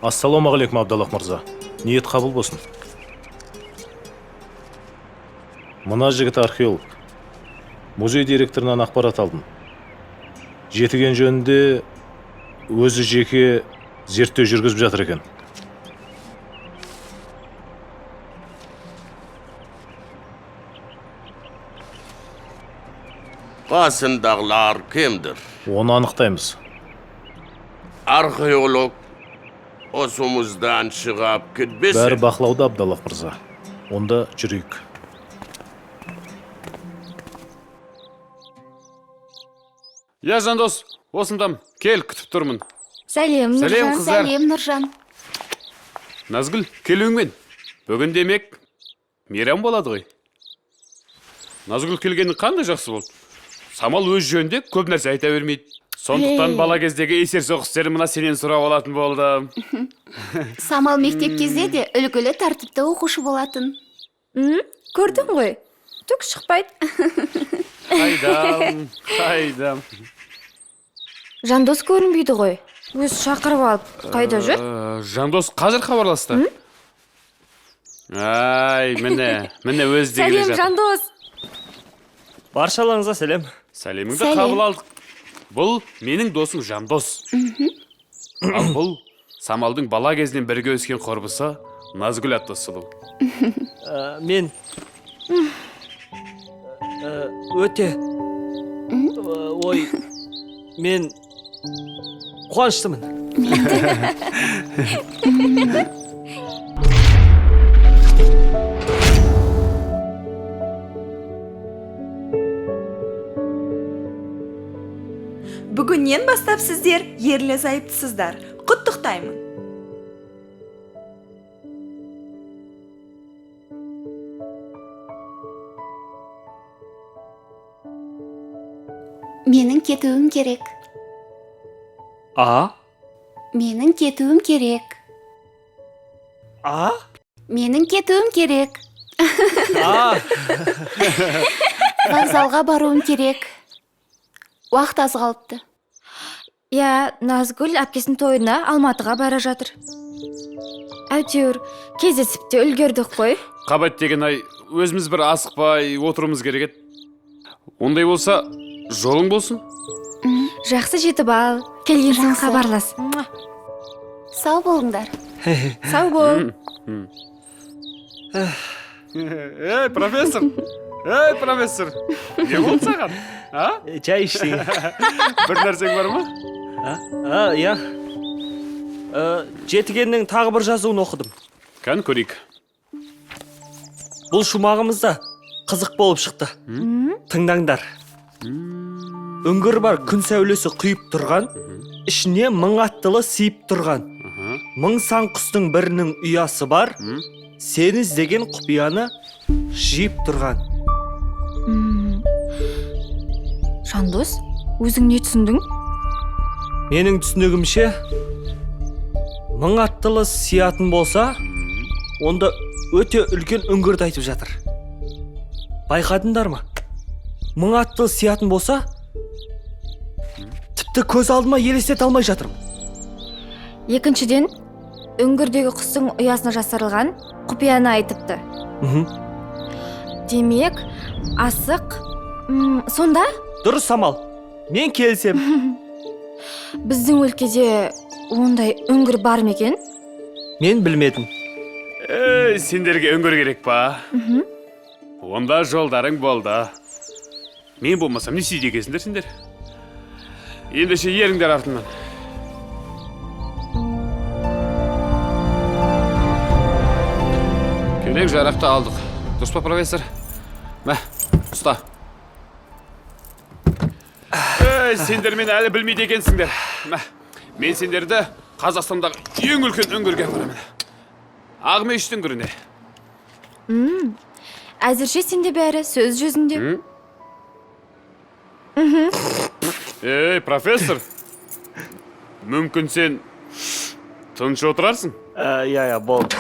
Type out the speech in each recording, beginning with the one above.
Ассалаумағалейкум, Абдаллах мырза. Ниет қабыл болсын. Мына жігіт археолог. Музей директорынан ақпарат алдым. Жетіген жөнінде өзі жеке зерттеу жүргізіп жатыр екен. Қасындағылар кімдір? Оны анықтаймыз. Археолог осымыздан шығып кетпесін. Бәрі бақылауда, Абдаллах мырза. Онда жүрейік. Иә, Жандос, осындам. Кел, күтіп тұрмын. Сәлем, Сәлем, Нұржан. қыздар. Сәлем, Нұржан. Назгүл, келуіңмен. Бүгін демек мейрам болады ғой. Назгүл келгені қандай жақсы болды. Самал өз жөнінде көп нәрсе айта бермейді. Сондықтан Ей. бала кездегі есерсоқ істерін мына сенен сұрап алатын болдым. Самал мектеп кезде де үлгілі, тәртіпті оқушы болатын. Көрдің ғой, түк шықпайды. Қайдам, қайдам. Жандос көрінбейді ғой. Өзі шақырып алып, қайда жүр? Жандос қазір хабарласты. Ай, міне, міне өзі де келе Сәлем, жатыр. Жандос. Баршаларыңызға сәлем. Сәлеміңді Сәлем. қабыл алдық. Бұл менің досым Жандос. Ал бұл Самалдың бала кезінен бірге өскен құрбысы Назгүл атты сұлу. Мен өте ой, мен қуаныштымын. Бүгіннен бастап сіздер ерлі зайыптысыздар. Құттықтаймын. Менің кетуім керек. А? Менің кетуім керек. А? Менің кетуім керек. А? Вокзалға баруым керек. Уақыт аз қалыпты. Иә, Назгүл әпкесінің тойына Алматыға бара жатыр. Әйтеуір кездесіп те үлгердік қой. Қабат деген ай, өзіміз бір асықпай отыруымыз керек еді. Ондай болса, жолың болсын. Жақсы, жетіп ал. Келген соң Жақсы. хабарлас. Сау болыңдар. Сау бол. Ей, профессор! Ей, профессор! Не болды саған? А? Жай ештеңе. Бір нәрсең бар ма? А, иә. Жетігеннің тағы бір жазуын оқыдым. Кән көрейік. Бұл шумағымыз да қызық болып шықты. Тыңдаңдар. Үңгір бар, күн сәулесі құйып тұрған, ішіне мың аттылы сиіп тұрған. Мың сан құстың бірінің ұясы бар, сені іздеген құпияны жиып тұрған. Жандос, өзің не түсіндің? Менің түсінігімше, мың аттылы сиятын болса, онда өте үлкен үңгірді айтып жатыр. Байқадыңдар ма? Мың аттылы сиятын болса, тіпті көз алдыма елестете алмай жатырмын. Екіншіден, үңгірдегі құстың ұясына жасырылған құпияны айтыпты. Демек, асық сонда? Дұрыс, Самал, мен келісемін. Біздің өлкеде ондай үңгір бар ма екен? Мен білмедім. Ей, сендерге үңгір керек па? Онда жолдарың болды. Мен болмасам не істейді екенсіңдер сендер? Ендеше еріңдер артымнан. Керек жарақты алдық. Дұрыс па, профессор? Мә, ұста. Ей, сендер мені әлі білмейді екенсіңдер. Мә, мен сендерді Қазақстандағы ең үлкен үңгірге апарамын. Ақмешіт үңгіріне. Әзірше сенде бәрі сөз жүзінде. Ей, профессор. Мүмкін сен тыныш отырарсың? Иә, иә, болды.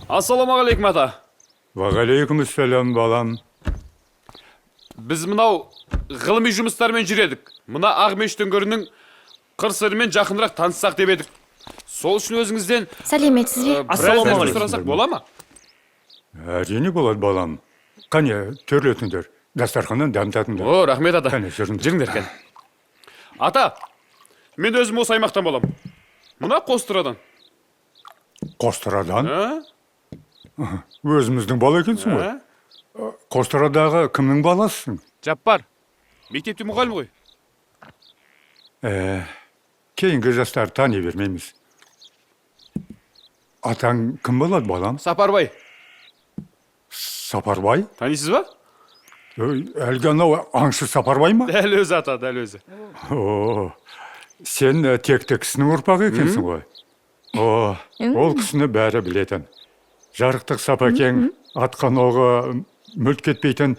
Ассалаумағалейкум, ата. Уағалейкумассалам, балам. Біз мынау ғылыми жұмыстармен жүр едік. Мына Ақмешіт үңгірінің қыр сырымен жақынырақ таныссақ деп едік. Сол үшін өзіңізден Сәлеметсіз бе? біраз нәрсе Ассалаумағалейкум. сұрасақ бола ма? Әрине болады, балам. Қане, төрлетіңдер. Дастарханнан дәм татыңдар. О, рахмет, ата. Қане, жүріңдер. Жүріңдер, кәне. Ата, мен өзім осы аймақтан болам. Мына Қостырадан. Қостырадан? А? Өзіміздің бала екенсің ғой. А? Қостырадағы кімнің баласысың? Жаппар. Мектепте мұғалім ғой. Ә, кейінгі жастарды тани бермейміз. Атаң кім болады, балам? Сапарбай. Сапарбай? Танисыз ба? Өй, әлгі анау аңшы Сапарбай ма? Дәл өзі, ата, дәл өзі. О, сен текті кісінің ұрпағы екенсің ғой. О, ол кісіні бәрі білетін. Жарықтық Сапакең атқан оғы мүлт кетпейтін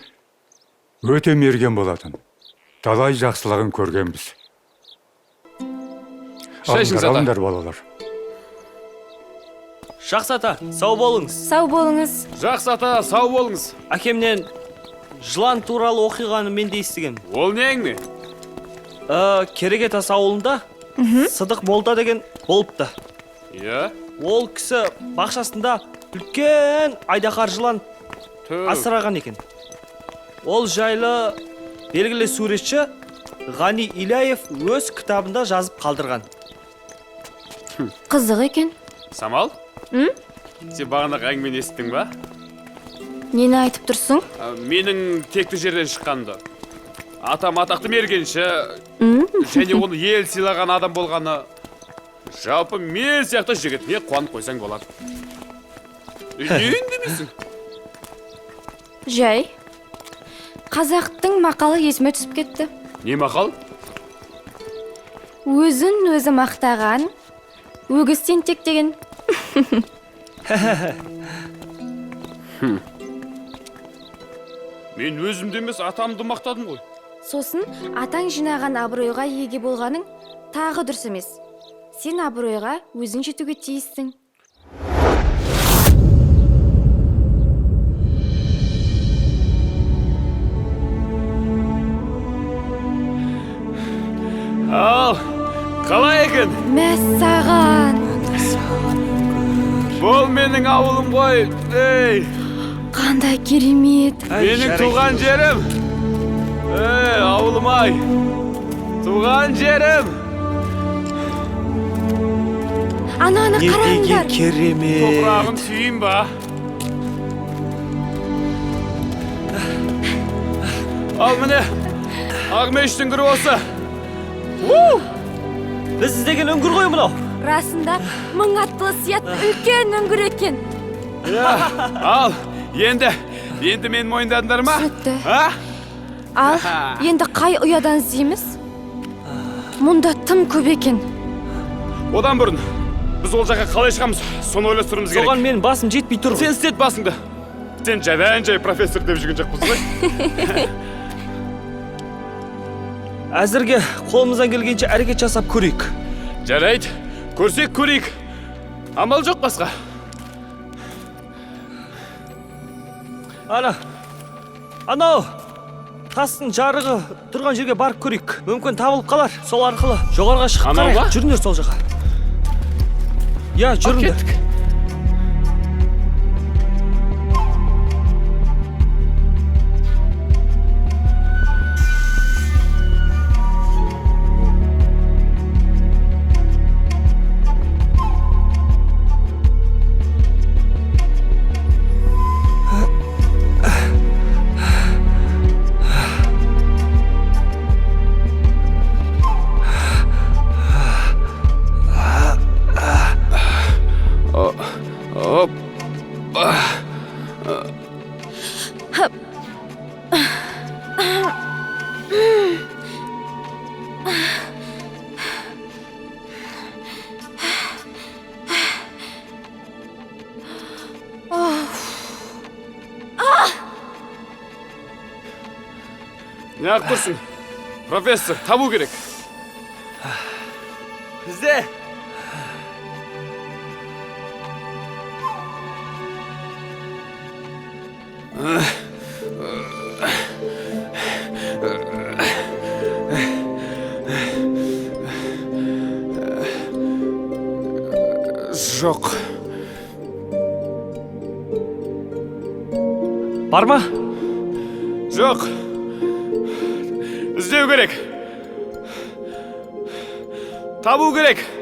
өте мерген болатын. Талай жақсылығын көргенбіз. Шай ішіңіз, Алыңдар, ата. алыңдар, балалар. Жақсы, ата, сау болыңыз. Сау болыңыз. Жақсы, ата, сау болыңыз. Әкемнен жылан туралы оқиғаны мен де естігемін. Ол не әңгіме? Кереге тас ауылында Сыдық молда деген болыпты. Иә. Ол кісі бақшасында үлкен айдаһар жылан Түу. асыраған екен. Ол жайлы белгілі суретші Ғани Иляев өз кітабында жазып қалдырған. Қызық екен. Самал? Сен бағанағы әңгімені естідің ба? Нені айтып тұрсың? Менің текті жерден шыққанымды. Атам атақты мергенші, және оны ел сыйлаған адам болғаны. Жалпы мен сияқты жігітіне қуанып қойсаң болады. Не үндемейсің? Жай. Қазақтың мақалы есіме түсіп кетті. Не мақал? Өзін өзі мақтаған, өгіз тентек деген. Мен өзімді емес, атамды мақтадым ғой. Сосын атаң жинаған абыройға еге болғаның тағы дұрыс емес. Сен абыройға өзің жетуге тиіссің. Ал, қалай екен? Мәссаған! Бұл менің ауылым ғой. Ей, Қандай керемет! Әй, менің жарайды. туған жерім. Ей, ауылым ай. Туған жерім. Ана, ана, Не деген қараңдар! керемет. Топырағын сүйейін ба? Ал міне, Ақмешіт үңгірі осы. Біз іздеген үңгір ғой мынау. Расында мың аттылы сиятты үлкен үңгір екен. Иә, ал, енді мен мойындадыңдар ма? Түсінікті. А? Ал, енді қай ұядан іздейміз? Мұнда тым көп екен. Одан бұрын біз ол жаққа қалай шығамыз, соны ойластыруымыз керек. Соған менің басым жетпей тұр ғой. Сен істет басыңды. Сен жайдан жай профессор деп жүрген жоқпыз ғой. Әзірге қолымыздан келгенше әрекет жасап көрейік. Жарайды, көрсек көрейік. Амал жоқ басқа. Ана, анау тастың жарығы тұрған жерге барып көрейік. Мүмкін табылып қалар. Сол арқылы жоғарыға шығып Анау қарайық. ма? Жүріңдер сол жаққа. Иә, жүріңдер. Кеттік. Оп. Неғып тұрсың? Профессор, табу керек. Ізде. Жоқ. Бар ма? Жоқ. Іздеу керек. Табу керек.